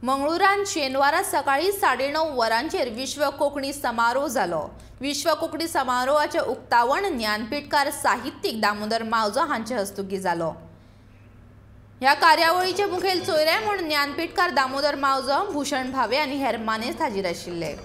मंगळुरान शेनवारा सकाळी 9:30 वरांचेर विश्व कोंकणी समारोह जालो। विश्व कोंकणी समारोहाचे उक्तावण ज्ञानपीठकार साहित्यीक दामोदर मावजो हांचे हस्तुकी जालो। ह्या कार्यावळीचे मुखेल सोयरे म्हूण ज्ञानपीठकार दामोदर मावजो, भूषण भावे आनी हेर मानेस्त हाजीर आशिल्ले।